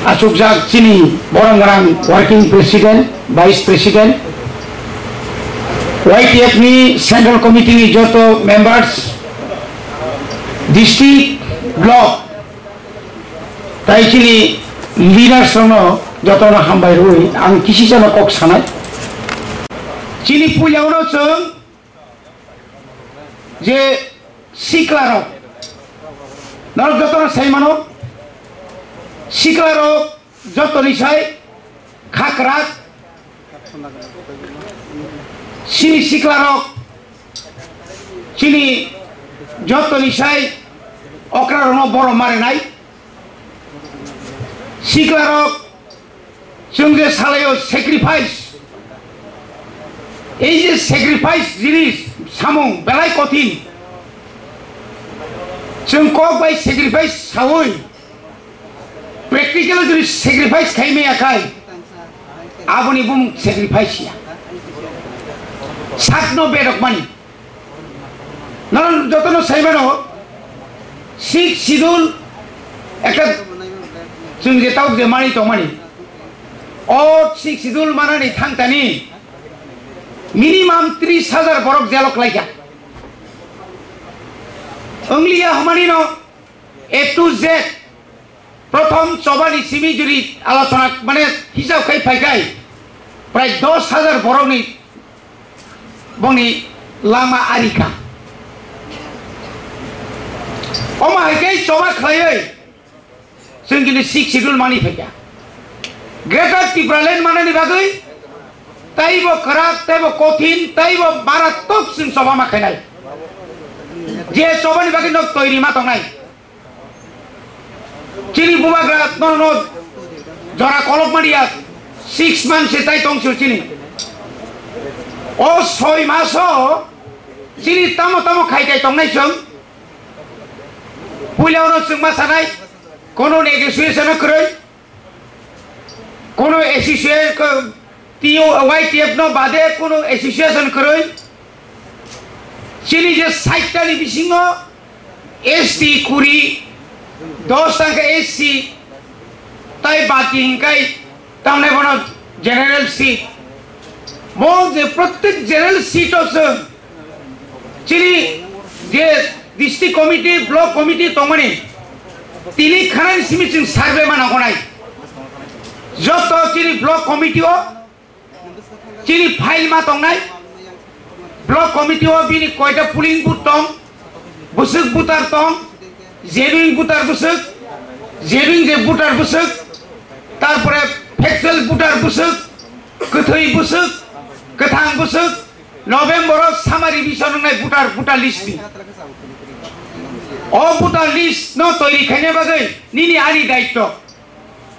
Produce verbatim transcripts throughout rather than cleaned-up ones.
Achukjak chini borok gwnang working president, vice president, Y T F ni central committee ni joto members, district, block, tai chini leaders rokno jotono hambai rwui ang kisisano kok sanai. Chini puilano chwng je siklarok, norok jotono sai mano, siklarok jotoni sai khakrak, chini siklarok chini jotoni sai okrarokno borom marinai. Siklarok, chwng je salaio sacrifice, ei je sacrifice jinis samung belai kothin. Chwng kok bai sacrifice saui practical jodi sacrifice khai maya khai, aboni bumung sacrifice ya. Sakno bedok mani. Norok jotono sai mano, Sixth Schedule ekta chwng je tabuk je manwi tongmani. O Sixth Schedule manani thangtani minimum tris hajar borok jelo klaikha. Wngliya hwnmani no A to Z Prothom chobani simi juri alochona mane hisab khai phai khai prai dos hajar borokni bongni lama arikha. Omo hai khe choba khlaiwi chwng kini Sixth Schedule mani phaikha. Greater Tipraland manani bagwi taibo kwrak, taibo kothin, taibo maratok chwng choba ma khainai. Je chobani bagwi nok toiri ma tongnai. Chini bubagra no, no jora kolok mania six months se tai tong sio chini. O soi maso chini tamo tamo khai kai tongnai chwng. Puila ono chwng ma sanai kono negotiation o kwrwi. Kono association ko, T O, Y T F no bade kono association kwrwi. Chini je sait ta ni bisingo S T kuri, dos ta khe S C, tai baki hinkai tamne bono general seat. Mo je prottek general seat o se Chini je district committee, block committee tongmani, tini khanani simi chwng survey ma nangkuknai. Joto chini block committee o chini file ma tongnai. Block committee o bini koita polling booth tong, bwswk voter tong, genuine voter bwswk, genuine je voter bwswk, tarpore factual voter bwswk, kwthwi bwswk, kwthang bwswk, November o summary revision wngnai voter, voter list ni. O voter list no toiri khaina bagwi nini ani daityo.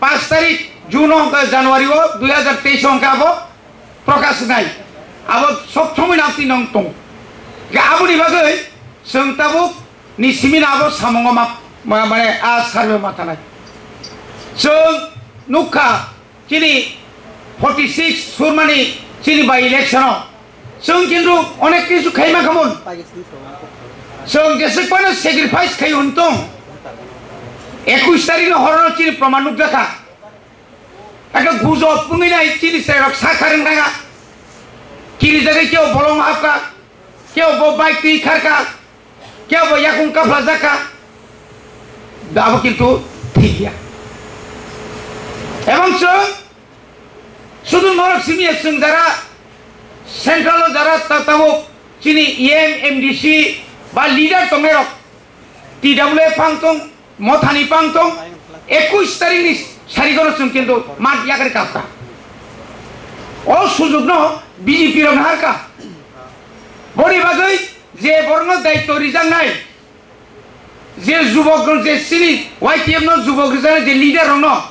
Panch tarik June o hwnkha January o dui hazar teis o hwnkha abo prokash wngnai. Abo sob somoi nang twi nang tong. Hwnkhe aboni bagwi chwng tabuk ni simi no abo samungo ma, ma, mane a survey ma thanai. Chwng nukha Chini forty six surmani chini by election o chwng kintu onek kisu khaima khamun. Chwng jeswk phano sacrifice khai hwn tong. Ekush tarik no horo no chini proman nukjakha. Ekta gujob wngwi nai chini chwrairok sa kharwng thanga. Kiri jagwi kebo bolong hapkha, kebo bo bike twi kharkha. Kebo yakung kapla jaka, abo kintu thik ya. Ebong chwng sudu norok simi ya chwng jara central o jara ta-, tabuk chini E M, M D C ba leader tongnairok T W F pang tong, Mothani pang tong, ekush tarik ni sarigono chwng kintu mat yakari kapka. O sujukno B J P rok harka. Boni bagwi je borokno daityo rijaknai, je jubok rok, je chini Y T F no jubok rijaknai, je leader rokno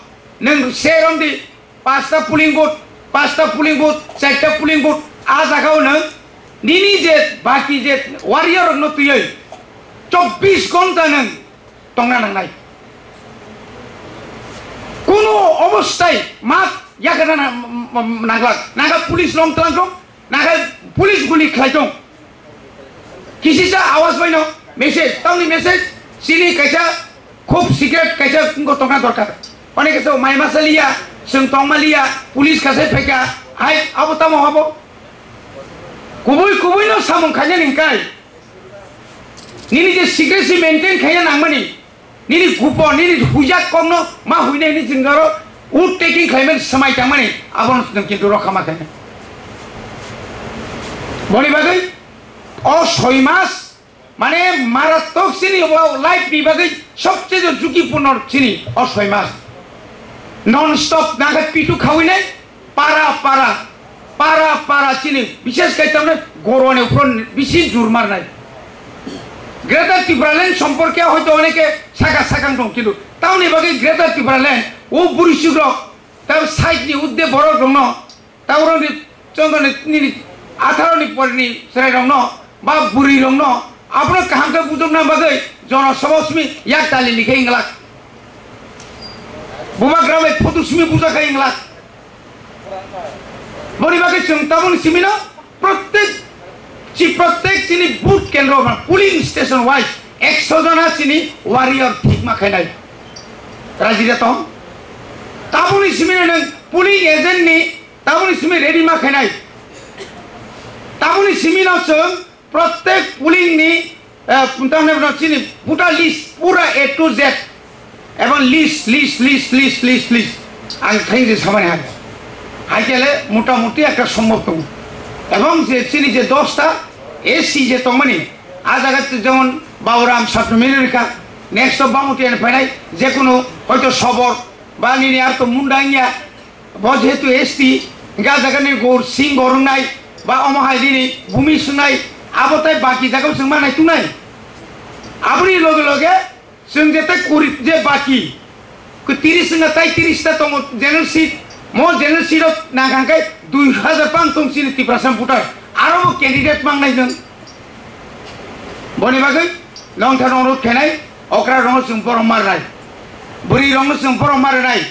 nwng se romdi, pasta polling booth, pasta polling booth, charta polling booth, a jagao nwng nini je baki je warrior rokno twiwi chobbish ghonta nwng tongna nangnai. Kunu obostai mat yakarna na-, m-, m-, nanglak. Naga police lom twlang tong, naga police guli khlai tong. Kisisa awas baino message, tamni message, chini kaisa khub secret kaisa wngkha tongna dorkar. Oneke so mai masa liya, chwng tongma liya, police kasai phaika, hai abo tamo abo. Kubui kubui no samung khainani hwnkhe, nini je secrecy maintain khaina nangmani, nini gupo, nini huijak kokno ma huinai hwnwi chwng oro wood taking khlaimani swmai tangmani, abono chwng kintu rokha ma khainai. Boni bagwi o soi mas mane maratok chini o life ni bagwi sobcheye jhukipurno chini o soi mas. Non stop nangkhe pitu khawinai, para para, para para chini bishes kai tamne goroni uphron bisi jur marnai. Greater Tipraland somporke hoyto oneke saka sakang tong, kintu tamoni bagwi Greater Tipraland o bwrwi chukrok, tam side ni udde borok rokno, Tauroni, chondoni, nini atharo ni porni chwrairokno ba bwrwirokno abono kaham khe bujokna bagwi jono sobo simi yak tali likhe inglak. Bubagra bai photo simi bujakha inglak. Boni bagwi chwng tabukni simino prottek chi, prottek chini booth kendro ba polling station wise ekso jona chini warrior thikma khainai. Raji de tong. Tabukni simino nwng polling agent ni Taboni simi ready ma khainai. Taboni simi no chwng prottek polling ni, eh, tamni no chini voter list pura A to Z. Ebong list, list, list, list, list, list. Ang thaini samani hai. Hai kele mota moti ekta sombhob tongo. Ebong je chini je dosta S C je tongmani, a jaga jemon Baburam Sapnamini rikha, next to Bangmoti ani phainai, je kunu hoito Sobor, ba nini ar to munda wngya, Bo jehetu S T, hingke ah jaga ni Gaur Singh Gaur wngnai, ba omo hai nini bumi swngnai, abo tai baki jaga o chwng manai tungnai. Aboni loge loge chwng je tai kuri je baki, ko tiris wngkha tai tiris ta tongo general seat, mo general seat o nang kha khe dui hajar pang tong chini Tiprasa voter, aro bo candidate mangnai nwng. Boni bagwi nongthar rok khenai, okra rok no chwng borom marnai, bwrwi rok no chwng borom marnai.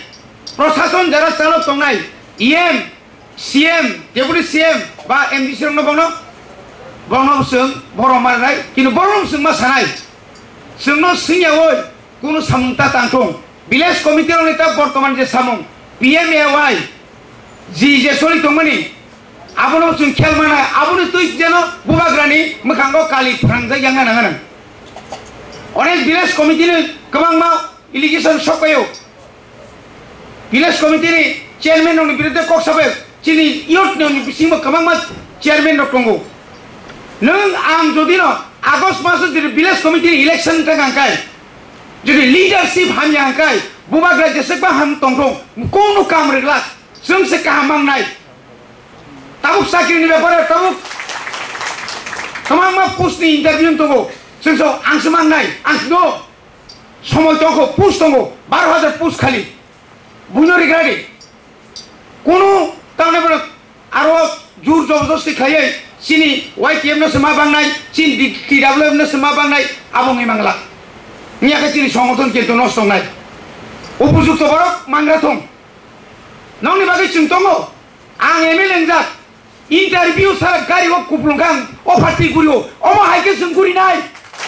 Prosason jara chalok tongnai, E M, C M, Deputy C M ba M D C rokno bono, bono chwng borom marnai, kintu borom chwng ma sanai. Chwngno swngyaui kunu samung ta tangthung. Village committee rokni ta bortoman je samung, P M A Y, ji je soli tongmani, abono chwng khel mana, aboni twi jeno bubagrani mwkhango kali phrangjakya wngna nang nang. Onek village committee ni kwbangma allegation sokpaio. Village committee ni chairman rokni biruddhe kok sabai chini youth ni bisingo kwbangma chairman rok tongo. Nwng ang jodi no August maso jodi village committee ni election wngkha hwnkhe, jodi leadership hamya hwnkhe, bubagra jeswkba ham tongthung, kunu kam rwglak, chwng se kaham mangnai. Tabuk chakri ni bepare tabuk kwbangma post ni interview tongo, chwng so ang se mangnai, ang no. Somoi tongkho, post tongo, baro hajar post khali. Buino rigradi. Kunu tamni bono aro jur jobordosti khlaiwi chini Y T F no se ma bangnai, chini D-, T W F no se ma bangnai, abo wngwi mangla. Wngya khe chini songothon kintu nosto wngnai. Upojukto borok mangra thung. Nokni bagwi chwng tongo. Ang M L A wngjak. Interview sara gari o kupulung khe ang o phartwi guri o. Omo hai khe chwng guri nai.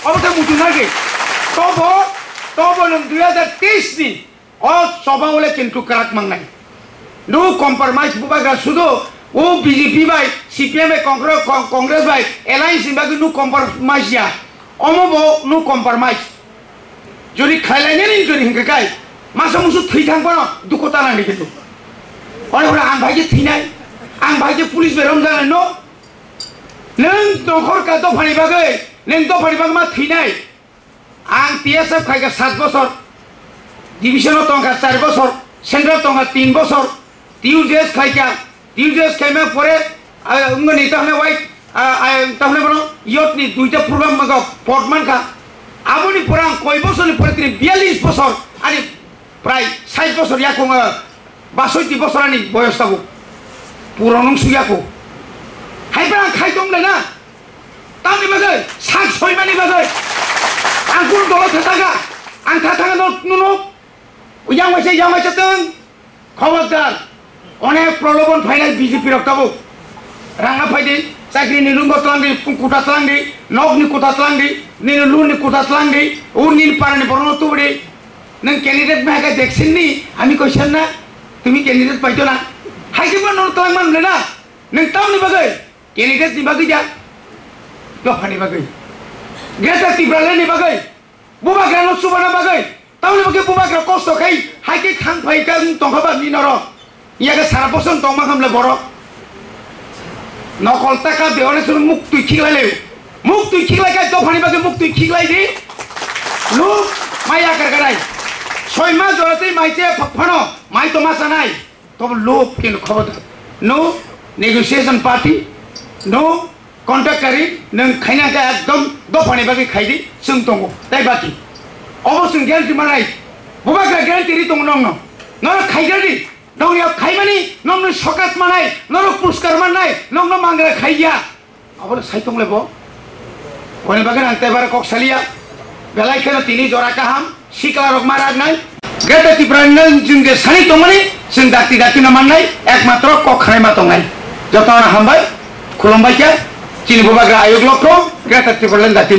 Omo khe muchung nai khe. Tobo, tobo nwng dui hajar teis ni o choba o le kintu kwrak mangnai. No compromise bubagra sudo o B J P bai, C P M bai, Congress, Con-, Congress bai alliance ni bagwi no compromise ya. Omo bo no compromise. Jodi khlailainani jodi hinkhe kai, masa musu thwi thang phano dukhu ta nangdi kintu. Ore ore ang bai je thwinai, ang bai je police bai romjaknai no. Nwng dokhor ka dophani bagwi, nwng dophani bagwi ma thwinai. Ang T S F khaikha sat bosor, division o tongkha char bosor, central tongkha tin bosor, T U J S khaikha, T U J S khaima pore, ah, wngmani tahne wai, ah, ah, tahne bono youth ni duita program maga pot mankha. Aboni pore ang koi bosor ni pore tini biyalish bosor, ani prai sait bosor yakung, ah, basoi ti bosor ani boyos tabuk. Puro nung suyaku. Hai pa ang khai tong le na. Tamni bagwi, sak soimani bagwi. Ang kunu dolo thathaka. Ang thathaka no, nuno. Yang waisa, yang waisa tong. Khobordar. Onek prolobon phainai B J P rok tabuk. Rangna phaidi, chakri ni lungo tlangdi, kuta tlangdi, nok ni kuta tlangdi, nini lun ni kuta tlangdi, ur nini para ni borok no tubudi. Nwng candidate bai khe Jaksin ni, ami koisan na, tumi candidate paito na. Hai khe bo nono twlang man le na. Nwng tamni bagwi? Candidate ni bagwi da? Dophani bagwi. Greater Tipraland ni bagwi. Bubagra no chubana bagwi. Tamni bagwi bubagra kosto khai, hai khe thang phai kha wng tongkha ba ni norok. Iya khe sara bosong tongma hamle borok. Nokol taka beone sunu muk twi khiklai lai. Muk twi khiklai kha dophani bagwi muk twi khiklai di. Luk maya kar karai. Soi ma jora tei mai che phano mai toma sanai. Tobo luk kin khobo da. No negotiation party, no contractory, nwng khaina khe ekdom dophani bagwi khai di, chwng tongo. Tai baki. Obo chwng guarantee manai. Bubagra guarantee ri tongo nokno. Norok khai di. Nokni khaimani, nokni sokat manai, norok puskar manai, nokno mangra khaiya. Abono sai tong lebo. Boni bagwi ang tebar kok saliya. Belai kheno tini jora kaham, sikla rok ma rak nai. Greater Tipraland jing je sani tongmani, jing dakti dakti no mannai, ekmatro kok khanai ma tongnai. Joto no hambai, khulumbai khe, chini bubagra ayuk lokro, Greater Tipraland dakti.